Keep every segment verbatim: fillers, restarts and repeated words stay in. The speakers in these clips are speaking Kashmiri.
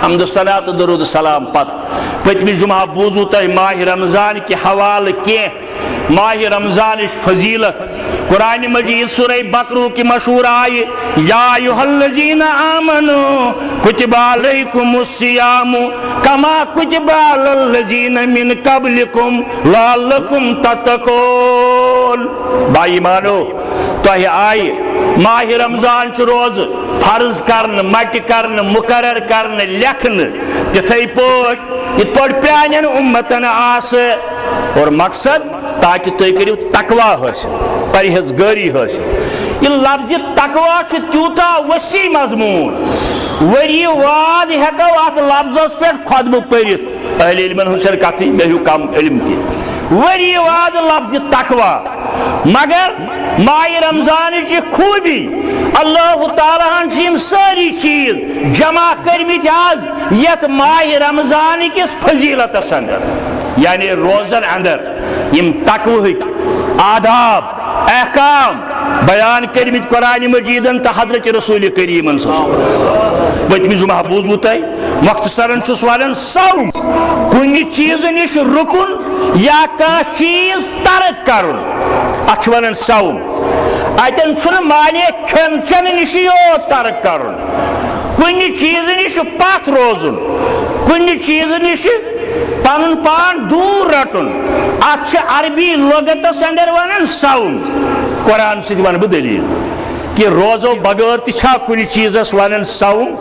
حمد و ثنا تہٕ درود و سلام پتہٕ۔ پٔتمہِ جمعہ بوٗزوٕ تۄہہِ ماہِ رمضان کہِ حوالہٕ کینٛہہ، ماہِ رمضانٕچ فضیلت۔ قرآن مجید سورہ بقرہ کہِ مشہوٗر آیہِ، یا ایھا الذین آمنوا کتب علیکم الصیام کما کتب علی الذین من قبلکم لعلکم تتقون۔ با ایمانو، تۄہہِ آیہِ ماہِ رمضان چہِ روزٕ فرض کرنہٕ، مٹہِ کرنہٕ، مقرر کرنہٕ، لیکھنہٕ، تِتھے پٲٹھۍ یِتھ پٲٹھۍ پرٛانٮ۪ن اُمتن آسہٕ۔ اور مقصد، تاکہِ تُہۍ کٔرِو تقوی حٲصِل، پرہیزگٲری حٲصِل۔ یہِ لفظِ تقوی چھُ تیوٗتاہ وسیع مضموٗن، ؤری واد ہٮ۪کو اتھ لفظس پٮ۪ٹھ خطبہٕ پٔرِتھ۔ اہل علمن ہٕنٛز چھنہٕ کتھٕے، مےٚ ہیوٗ کم علم تہِ۔ ؤری واد لفظِ تقوی۔ مگر ماہِ رمضانٕچ یہِ خوٗبی، اللہ تعالیٰ ہن چھِ یِم سٲری چیٖز جمع کٔرمٕتۍ آز یتھ ماہِ رمضان کِس فضیلتس اندر، یعنی روزن اندر، یِم تقوہٕکۍ آداب، احکام بیان کٔرمٕتۍ قرآن مجیدن تہٕ حضرت رسول کریمن صلی اللہ علیہ وسلم۔ پٔتمہِ جمعہ بوٗزوٕ تۄہہِ، مختصرن چھُس ونان، صوم، کُنہِ چیٖزٕ نِش رُکُن یا کانٛہہ چیٖز ترک کرُن، اتھ چھِ ونان صوم۔ اتٮ۪ن چھُنہٕ معنی کھٮ۪ن چٮ۪ن نِشی یوت ترک کرُن، کُنہِ چیٖزٕ نِش پتھ روزُن، کُنہِ چیٖزٕ نِش پنُن پان دوٗر رٹُن، اتھ چھِ عربی لغتس اندر ونان صوم۔ قرآن سۭتۍ ونہٕ بہٕ دلیل کہِ روزو بغٲر تہِ چھا کُنہِ چیٖزس ونان صوم؟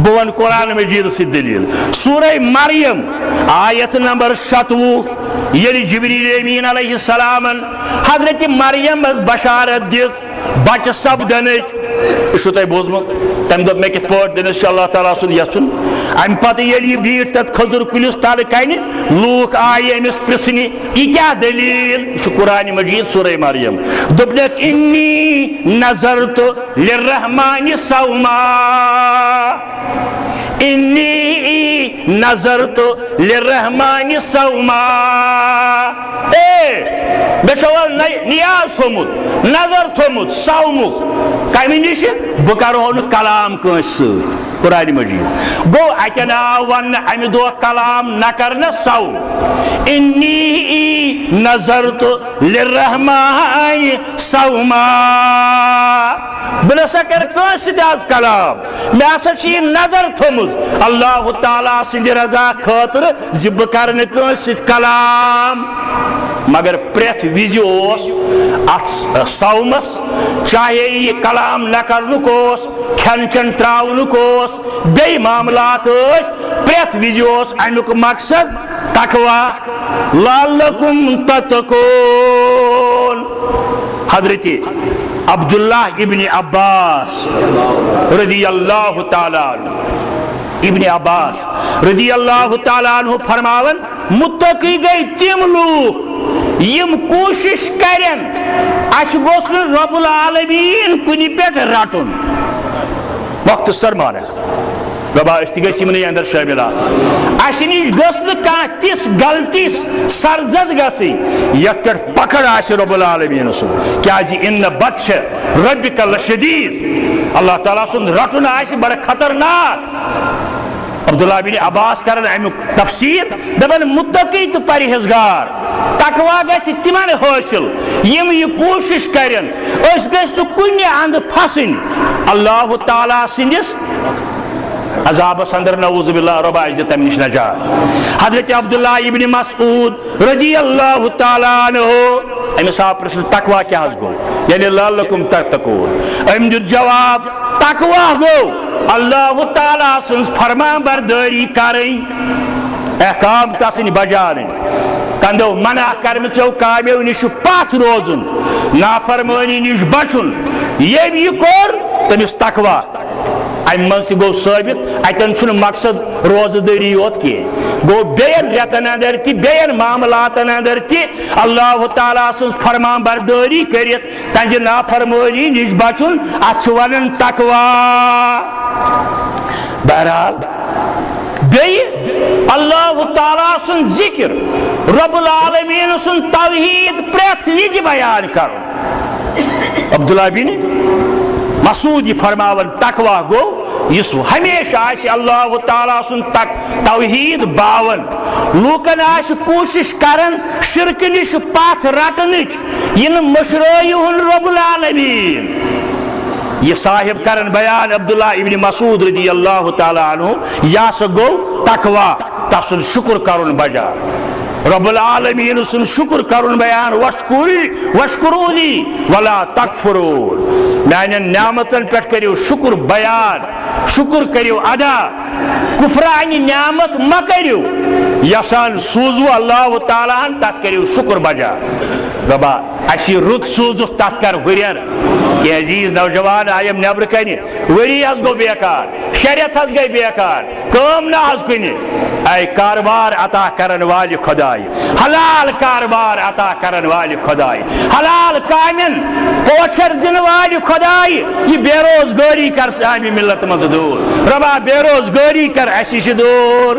بہٕ ونہٕ قرآن مجیدس سۭتۍ دلیل۔ سورہ مریم، آیت نمبر شتوُہ، ییٚلہِ جبریل امین علیہ السلامن حضرت مریمس بشارت دِژ بچہٕ سپدنٕچ، یہِ چھُو تۄہہِ بوٗزمُت، تَمہِ دۄہ مےٚ کِتھ پٲٹھۍ دِنَس چھُ اللہ تعالیٰ سُنٛد یَژھُن۔ اَمہِ پتہٕ ییٚلہِ یہِ بیٖٹھ تَتھ کھٔزٕر کُلِس تَلہٕ کَنہِ، لوٗکھ آیہِ أمِس پرٛژھنہِ، یہِ کیٛاہ دٔلیٖل؟ یہِ چھُ قرآنِ مجیٖد سورہ مریم۔ دوٚپنَکھ، اِنی نذرت للرحمن صوما۔ انی نذرت للرحمن صوما۔ اے، مےٚ چھُ وۄنۍ نَے-، نیاز تھوٚمُت، نظر تھوٚمُت صومُک۔ کَمہِ نِش؟ بہٕ کَرٕہو نہٕ کلام کٲنٛسہِ سۭتۍ۔ قرآنِ مجیٖد۔ گوٚو، اَتٮ۪ن آو وَننہٕ اَمہِ دۄہ کلام نہ کَرنَس صوم۔ انی نذرت للرحمن صوما۔ بہٕ نہ سا کرٕ کٲنٛسہِ سۭتۍ آز کلام، مےٚ ہسا چھِ یہِ نظر تھٲومٕژ اللہ تعالیٰ سٕنٛدِ رضا خٲطرٕ زِ بہٕ کرٕ نہٕ کٲنٛسہِ سۭتۍ کلام۔ مگر پرٛٮ۪تھ وِزِ اوس اتھ صومس، چاہے یہِ کلام نہ کرنُک اوس، کھٮ۪ن چٮ۪ن ترٛاونُک اوس، بیٚیہِ معاملات ٲسۍ، پرٛٮ۪تھ وِزِ اوس امیُک مقصد تقوی، لعلکم تتقون۔ حضرت عبداللہ ابن عباس رضی اللہ تعالیٰ عنہ، ابن عباس رضی اللہ تعالیٰ عنہ فرماون، متقی گٔے تِم لوٗکھ یِم کوٗشِش کرن اَسہِ گوٚژھ نہٕ رب العالمین کُنہِ پٮ۪ٹھ رٹُن۔ مختصر معنی۔ رۄبا، أسۍ تہِ گٔژھۍ یِمنٕے اندر شٲمِل آسٕنۍ۔ اَسہِ نِش گٔژھ نہٕ کانٛہہ تِژھ غلطی سرزد گژھٕنۍ یَتھ پٮ۪ٹھ پکڑ آسہِ رب العالمین سُنٛد، کیازِ ان بطش ربک لشدید، اللہ تعالیٰ سُنٛد رٹُن آسہِ بڑٕ خطرناک۔ عبداللہ بن عباس کرن امیُک تفسیر، دپان، متقی تہٕ پرہیزگار تقوی گژھِ تِمن حٲصِل یِم یہِ کوٗشِش کرن أسۍ گٔژھۍ نہٕ کُنہِ اندٕ پھسٕنۍ اللہ تعالیٰ سٕنٛدِس عذابس اندر، نعوذ باللہ، رۄبا اَسہِ دِ تمہِ نِش نجات۔ حضرت عبداللہ ابن مسعود رضی اللہ تعالیٰ عنہ، أمِس آو پرٛژھنہٕ، تقوی کیٛاہ حظ گوٚو؟ یعنی لعلکم تتقون۔ أمۍ دیُت جواب، تقوی گوٚو اللہ تعالیٰ سٕنٛز فرمان بردٲری کرٕنۍ، احکام تسٕنٛدۍ بجاوٕنۍ، تندو منع کرمٕژو کامیو نِش پتھ روزُن، نافرمٲنی نِش بچُن۔ ییٚمۍ یہِ کوٚر، تٔمِس تقوی۔ امہِ منٛز تہِ گوٚو ثٲبت، اتٮ۪ن چھُنہٕ مقصد روزٕ دٲری یوت کینٛہہ، گوٚو بیٚین رٮ۪تن اندر تہِ، بیٚین معاملاتن اندر تہِ اللہ تعالیٰ سٕنٛز فرمان بردٲری کٔرِتھ، تہنٛزِ نافرمٲنی نِش بچُن، اتھ چھِ ونان تقوی۔ بہرحال، بیٚیہِ اللہ تعالیٰ سُنٛد ذکر، رب العالمین سُنٛد توحید پرٛٮ۪تھ وِزِ بیان کرُن۔ عبداللہ بن مسعود یہِ فرماوان، تقوی گوٚو یُس ہمیشہِ آسہِ اللہ تعالیٰ سُنٛد تک-، توحید باون، لوٗکن آسہِ کوٗشش کران شرکہٕ نِش پتھ رٹنٕچ، یہِ نہٕ مٔشرٲیِہُن رب العالمین۔ یہِ صاحب کرن بیان عبداللہ ابن مسعود رضی اللہ تعالیٰ عنہ، یہِ ہسا گوٚو تقوی، تسُنٛد شکر کرُن بجا۔ رب العالمین سُنٛد شکر کرُن بیان، وشکر، وشکرونی ولا تکفرون، میانٮ۪ن نعمتن پٮ۪ٹھ کٔرِو شکر بیان، شکر کٔرِو ادا، کفرانہِ نعمت مہ کٔرِو، یسان سوٗزوٕ اللہ تعالیٰ ہن، تتھ کٔرِو شکر بجا۔ ربا، اَسہِ یہِ رُت سوٗزُکھ، تَتھ کر ہُرٮ۪ر۔ کینٛہہ عزیٖز نوجوان آیَم نٮ۪برٕ کنہِ، ؤری حظ گوٚو بیکار، شےٚ رٮ۪تھ حظ گٔے بیکار، کٲم نہ حظ کُنہِ۔ اے کاربار عطا کرن والہِ خۄدایہِ، حلال کاربار عطا کرن والہِ خۄدایہِ، حلال کامٮ۪ن پوچھر دِنہٕ والہِ خۄدایہِ، یہِ بے روزگٲری کر سانہِ ملت منٛز دوٗر۔ ربا، بے روزگٲری کر اَسہِ نِش دوٗر۔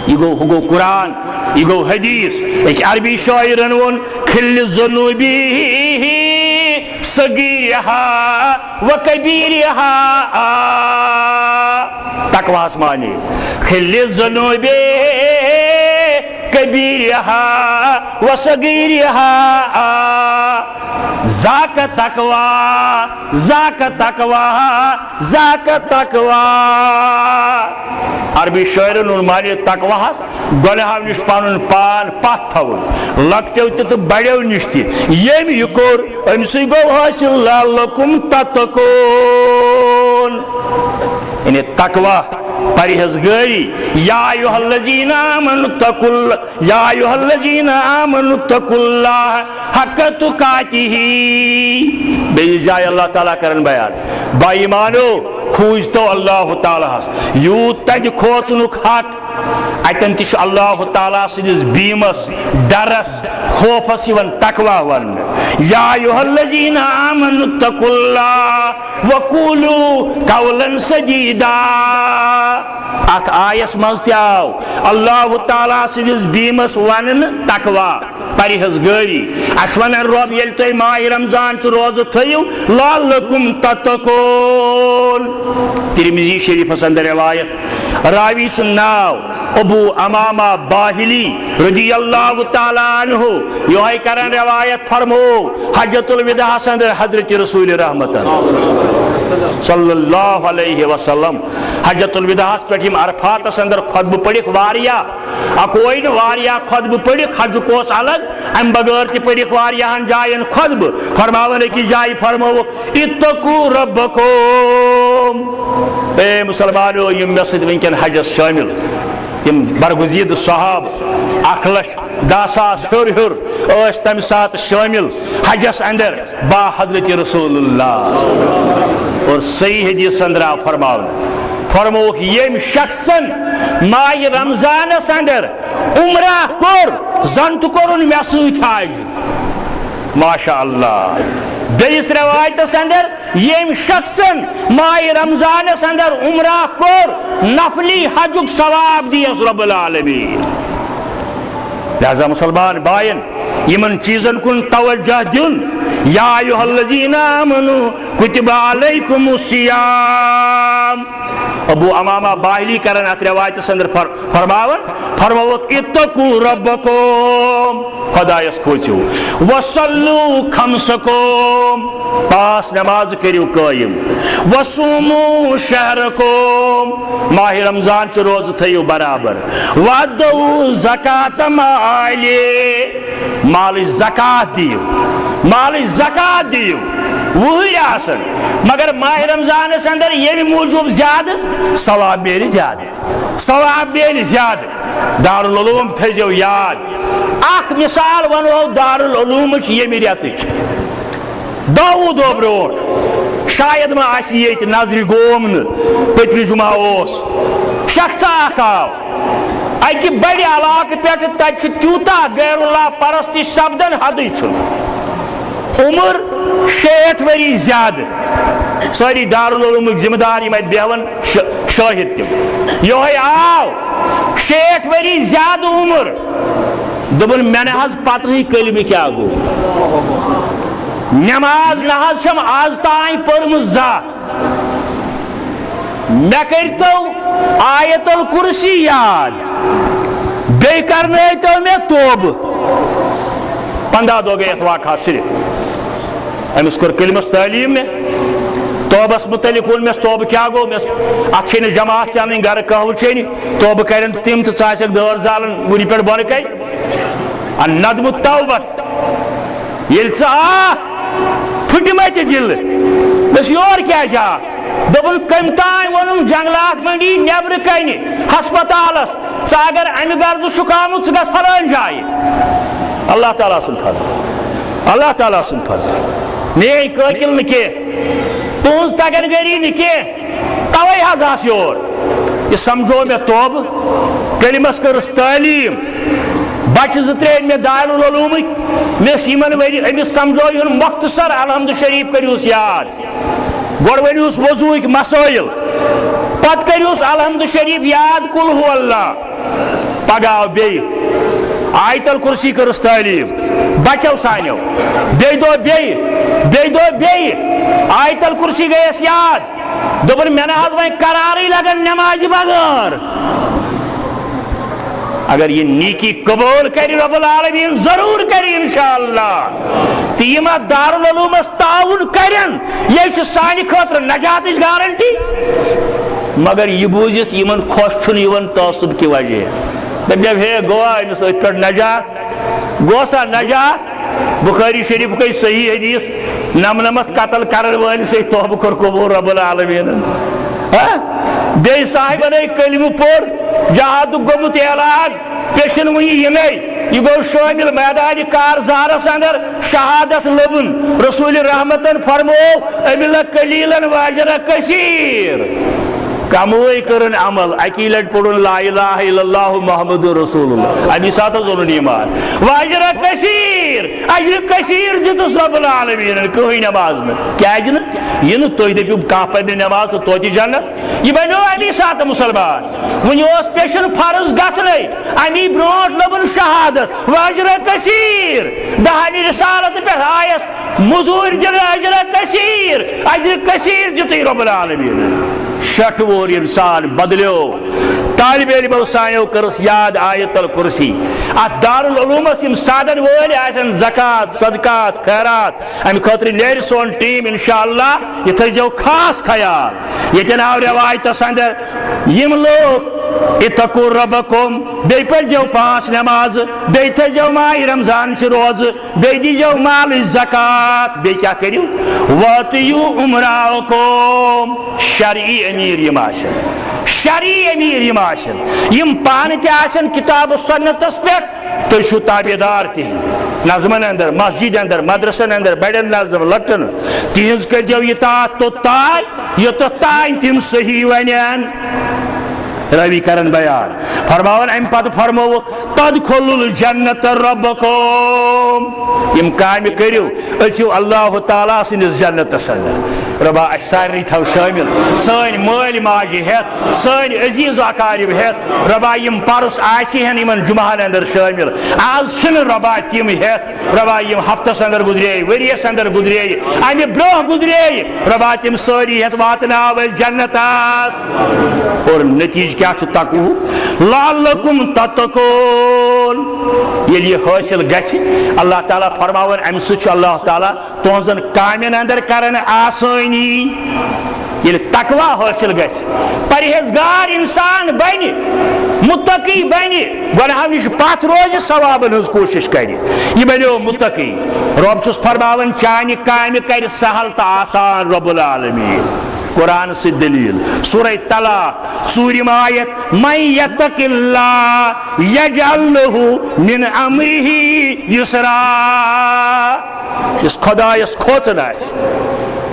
یہِ گوٚو، ہُہ گوٚو قرآن، یہِ گوٚو حدیث۔ أکۍ عربی شاعرن ووٚن، "خل ذنوبی صغیرہا و کبیرہا۔" تقواہس معنی، "خل ذنوبی کبیرہا و صغیرہا، ذاک تقوی، ذاک تقوی، ذاک تقوی۔" عربی شٲعرن ووٚن معنی تقواہس، گۄنہو نِش پنُن پان پتھ تھاوُن، لۄکٹیو تہِ تہٕ بڑیو نِش تہِ۔ ییٚمۍ یہِ کوٚر، أمۍ سٕے گوٚو حٲصِل لعلکم تتقون۔ یعنی تقوی، پرہیزگٲری۔ یا ایھا الذین آمنوا اتقوا اللہ، یا ایھا الذین آمنوا اتقوا اللہ حق تقاتہ۔ بیٚیِس جایہِ اللہ تعالیٰ کرن بیان، با ایمانو، کھوٗژ تو اللہ تعالیٰ ہس، یوٗت تۄہہِ کھوژنُک حق۔ اتٮ۪ن تہِ چھُ اللہ تعالیٰ سٕنٛدِس بیٖمس، ڈرس، خوفس یِوان تقوی وننہٕ۔ یا ایھا الذین آمنوا اتقوا اللہ وقولوا قولا سدیدا۔ اتھ آیس منٛز تہِ آو اللہ تعالیٰ سٕنٛدِس بیٖمس وننہٕ تقوی، پرہیزگٲری۔ اسہِ ونان رۄب، ییٚلہِ تُہۍ ماہِ رمضان چہِ روزٕ تھٲیِو، لعلکم تتقون۔ ترمذی شریفس اندر روایت، راوی سُنٛد ناو ابو امامہ باہلی رضی اللہ تعالیٰ عنہ، یہے کران روایت فرمو حجۃ الوداعس اندر حضرت رسول رحمت صلی اللہ علیہ وسلم۔ حجۃ الوداعس پٮ۪ٹھ یِم عرفاتس اندر خطبہٕ پٔرِکھ واریاہ، اکوے نہٕ، واریاہ خطبہٕ پٔرِکھ، حجُک اوس الگ، امہِ بغٲر تہِ پٔرِکھ واریاہن جاین خطبہٕ۔ فرماوان أکِس جایہِ فرمووُکھ، "اتقوا ربکم۔" اے مسلمانو، یِم مےٚ سۭتۍ وٕنکٮ۪ن حجس شٲمِل، یِم برگزیدٕ صحابہٕ، اکھ لچھ دہ ساس ہیوٚر ہیوٚر ٲسۍ تمہِ ساتہٕ شٲمِل حجس اندر با حضرت رسول اللہ۔ اور صحیح حدیث اندر آو فرماونہٕ، فرمووُکھ، ییٚمۍ شخصن ماہِ رمضانس اندر عمرہ کوٚر، زن تہِ کوٚرُن مےٚ سۭتۍ حج۔ ماشاء اللہ۔ بیٚیِس روایتس اندر، ییٚمۍ شخصن ماہِ رمضانس اندر عمرہ کوٚر، نفلی حجُک ثواب دیس رب العالمین۔ لہذا مسلمان باین، یِمن چیٖزن کُن توجہ دیُن۔ یا ایھا الذین آمنوا کتب علیکم الصیام۔ ابو امامہ باہلی کرن اتھ روایتس اندر فر-، فرماوان، فرماوکھ، "اتقوا ربکم"، خدایس کھوژِو، "وصلوا خمسکم"، پانٛژھ نماز کٔرِو قٲیِم، "وصوموا شہرکم"، ماہِ رمضان چہِ روزٕ تھٲیِو برابر، "وادوا زکات مالی"، مالٕچ زکات دِیِو، مالٕچ زکات دِیِو۔ وُہٕرۍ آسن، مگر ماہِ رمضانس اندر ییٚمہِ موٗجوٗب زیادٕ ثواب میلہِ زیادٕ، ثواب میلہِ زیادٕ۔ دارالعلوم تھٲیزیو یاد۔ اکھ مثال ونہو دارالعلومٕچ ییٚمہِ رٮ۪تٕچ۔ دَہوُہ دۄہ برونٛٹھ، شاید ما آسہِ ییٚتہِ نظرِ گوم نہٕ، پٔتمہِ جمعہ اوس، شخصا اکھ آو اکہِ بڑِ علاقہٕ پٮ۪ٹھٕ، تتہِ چھُ تیوٗتاہ غیر اللہ پرستی سپدان، حدٕے چھُنہٕ۔ عمر شیٹھ ؤری زیادٕ۔ سٲری دارالعلومٕکۍ ذمہٕ دار یِم اتہِ بیہون، شٲ-، شٲہد تِم۔ یِہوٚے آو، شیٹھ ؤری زیادٕ عمر۔ دوٚپُن، مےٚ نہ حظ پتہٕے کلمہٕ کیٛاہ گوٚو۔ نماز نہ حظ چھم از تام پٔرمٕژ زانٛہہ۔ مےٚ کٔرۍتو آیت الکرسی یاد، بیٚیہِ کرنٲیتو مےٚ توبہٕ۔ پنٛداہ دۄہ گٔے یَتھ واقعس صرف۔ أمِس کوٚر کلمس تعلیٖم مےٚ، توبس متعلق ووٚن مےٚ، توبہٕ کیٛاہ گوٚو؟ مےٚ ٲس، اَتھ چھے نہٕ جماعت ژےٚ اَنٕنۍ گرٕ قہوٕ چیٚنہِ، توبہٕ کرن تِم تہٕ ژٕ آسکھ دٲر زالان وُرِ پٮ۪ٹھ بۄنہٕ کَنہِ۔ الندم التوبت۔ ییٚلہِ ژٕ آکھ پھٕٹمٕتہِ دِلہٕ، دوٚپُس، یور کیٛازِ آکھ؟ دوٚپُن، کٔمۍ تام ووٚنُم جنگلات منڈی نیبرٕ کنہِ ہسپتالس، ژٕ اگر امہِ غرضہٕ چھُکھ آمُت، ژٕ گژھ فلٲنۍ جایہِ۔ اللہ تعالیٰ سُنٛد فضل، اللہ تعالیٰ سُنٛد فضل۔ میٲنۍ قٲتِل نہٕ کینٛہہ، تُہنٛز تگن گٔری نہٕ کینٛہہ، توے حظ آس یور۔ یہِ سمجھو مےٚ توبہٕ، کلمس کٔرٕس تعلیٖم۔ بچہٕ زٕ ترٛےٚ أنۍ مےٚ دارالعلومٕکۍ، مےٚ ٲسۍ یِمن ؤری، أمِس سمجھو یُن مختصر الحمد شریف کٔرِوس یاد۔ گۄڈٕ ؤنِوس وضوٗہٕکۍ مسٲیِل، پتہٕ کٔرِوس الحمد شریف یاد، قل هو اللہ۔ پگاہ آو بیٚیہِ آیت الکرسی کٔرٕس تعلیٖم بچو سانیو، بیٚیہِ دۄہ بیٚیہِ، بیٚیہِ دۄہ بیٚیہِ آیت الکرسی گٔیَس یاد۔ دوٚپُن، مےٚ نہ حظ وۄنۍ قرارٕے لگان نٮ۪مازِ بغٲر۔ اگر یہِ نیکی قبول کرِ رب العالمین، ضروٗر کرِ انشاءاللہ۔ تہٕ یِم اتھ دارالعلومس تعاون کرن، یہِ چھِ سانہِ خٲطرٕ نجاتٕچ گارنٹی۔ مگر یہِ بوٗزِتھ یِمن خۄش چھُنہٕ یِوان تعصب کہِ وجہ۔ دٔپۍ مےٚ، ہے، گوٚوا أمِس أتھۍ پٮ۪ٹھ نجات؟ گوٚو سا نجات؟ بخاری شریفُک ہے صحیح حدیث، نمنمتھ قتل کرن وٲلِس ہے توبہٕ کوٚر قبول رب العالمینن۔ ہا؟ بیٚیہِ صاحبن ہے کلمہٕ پوٚر، جہادُک گوٚمُت اعلان، پیشن وُنہِ یِنَے۔ یہِ گوٚو شٲمِل میدانِ کارزارس اندر شہادت لبُن۔ رسول رحمتن فرموو، عمل قلیلا واجر کثیر۔ کمٕے کٔرٕن عمل، اکی لٹہِ پوٚرُن لا الہ الا اللہ محمد رسول اللہ، امی ساتہٕ حظ اوٚنُن ایمان۔ واجر کثیر، اجر کثیر دیُتُس رب العالمینن، کٕہٕنۍ نماز نہٕ۔ کیازِ نہٕ؟ یہِ نہٕ تُہۍ دٔپِو کانٛہہ پرِ نہٕ نماز تہٕ توتہِ جنت، یہِ بنیو امی ساتہٕ مسلمان۔ وُنہِ اوس پیشن فرض گژھنَے، امی برونٛٹھ لوٚبُن شہادت۔ واجر کثیر، دہنہِ رسالت پٮ۪ٹھ آیس مزوٗرۍ دِنہٕ اجر کثیر، اجر کثیر دیُتُے رب العالمین۔ شیٹھ وُہُر انسان بدلیو۔ طالب علمو سانیو کٔرٕس یاد آیت الکرسی۔ اتھ دارالعلومس یِم سادن وٲلۍ آسن، زکوٰۃ، صدقات، خیرات، امہِ خٲطرٕ نیرِ سون ٹیم انشاءاللہ۔ یہِ تھٲیزیو خاص خیال۔ ییٚتٮ۪ن آو رٮ۪وایتس اندر، یِم لوٗکھ، اتقوا ربکم، بیٚیہِ پٔرزیو پانٛژھ نٮ۪مازٕ، بیٚیہِ تھٲیزیو ماہِ رمضان چہِ روزٕ، بیٚیہِ دیٖزیو مالٕچ زکوٰۃ، بیٚیہِ کیٛاہ کٔرِو؟ وأطیعوا امراءکم، شرعی امیر یِم آسن، شرعی امیر یِم آسن، یِم پانہٕ تہِ آسن کتاب و سنتس پٮ۪ٹھ، تُہۍ چھِو تابعدار تِہِنٛدۍ۔ نظمن اندر، مسجد اندر، مدرسن اندر، بڑٮ۪ن نظمن، لۄکٹٮ۪ن، تِہنٛز کٔرۍزیو اطاعت توٚتام، یوٚتتھ تام تِم صحیح ونن۔ راوی کرن بیان، فرماوان امہِ پتہٕ فرمووُکھ، تدخلوا الجنة ربکم، یِم کامہِ کٔرِو، أژِو اللہ تعالیٰ سٕنٛدِس جنتس اندر۔ ربا، اسہِ سارنٕے تھاو شٲمِل، سٲنۍ مٲلۍ ماجہِ ہٮ۪تھ، سٲنۍ عزیز اقارب ہٮ۪تھ۔ ربا، یِم پرُس آسہِ ہن یِمن جمعہن اندر شٲمِل، آز چھِنہٕ ربا تِم ہٮ۪تھ۔ ربا، یِم ہفتس اندر گُزرے، ؤریس اندر گُزرے، امہِ برونٛہہ گُزرے، ربا، تِم سٲری ہٮ۪تھ واتناو أسۍ جنتس۔ اور نتیجہ کیٛاہ چھُ؟ تقوہ، لعلکم تتقون۔ ییٚلہِ یہِ حٲصِل گژھِ، اللہ تعالیٰ فرماوان، امہِ سۭتۍ چھُ اللہ تعالیٰ تُہنٛزن کامٮ۪ن اندر کرن آسٲنی۔ ییٚلہِ تقویٰ حٲصِل گژھِ، پرہیزگار انسان بنہِ، متقی بنہِ، گۄناہو نِش پتھ روزِ، ثوابن ہٕنٛز کوٗشش کرِ، یہِ بنیو متقی۔ رۄب چھُس فرماوان، چانہِ کامہِ کرِ سہل تہٕ آسان رب العالمین۔ قرآن سۭتۍ دلیل، سورہ طلاق، ژوٗرِم آیت، من یتق اللہ یجعل لہ من امرہ یسرا۔ یُس خدایس کھوژان آسہِ،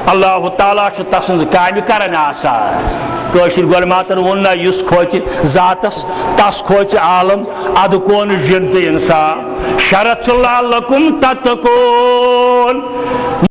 اللہ تعالیٰ چھُ تسٕنٛز کامہِ کران آسان۔ کٲشِر گۄڈٕ ماتن ووٚن نہ، یُس کھوژِ ذاتس، تس کھوژِ عالم، ادٕ کون جن تہٕ انسان۔ شرط چھُ لعلکم تتقون۔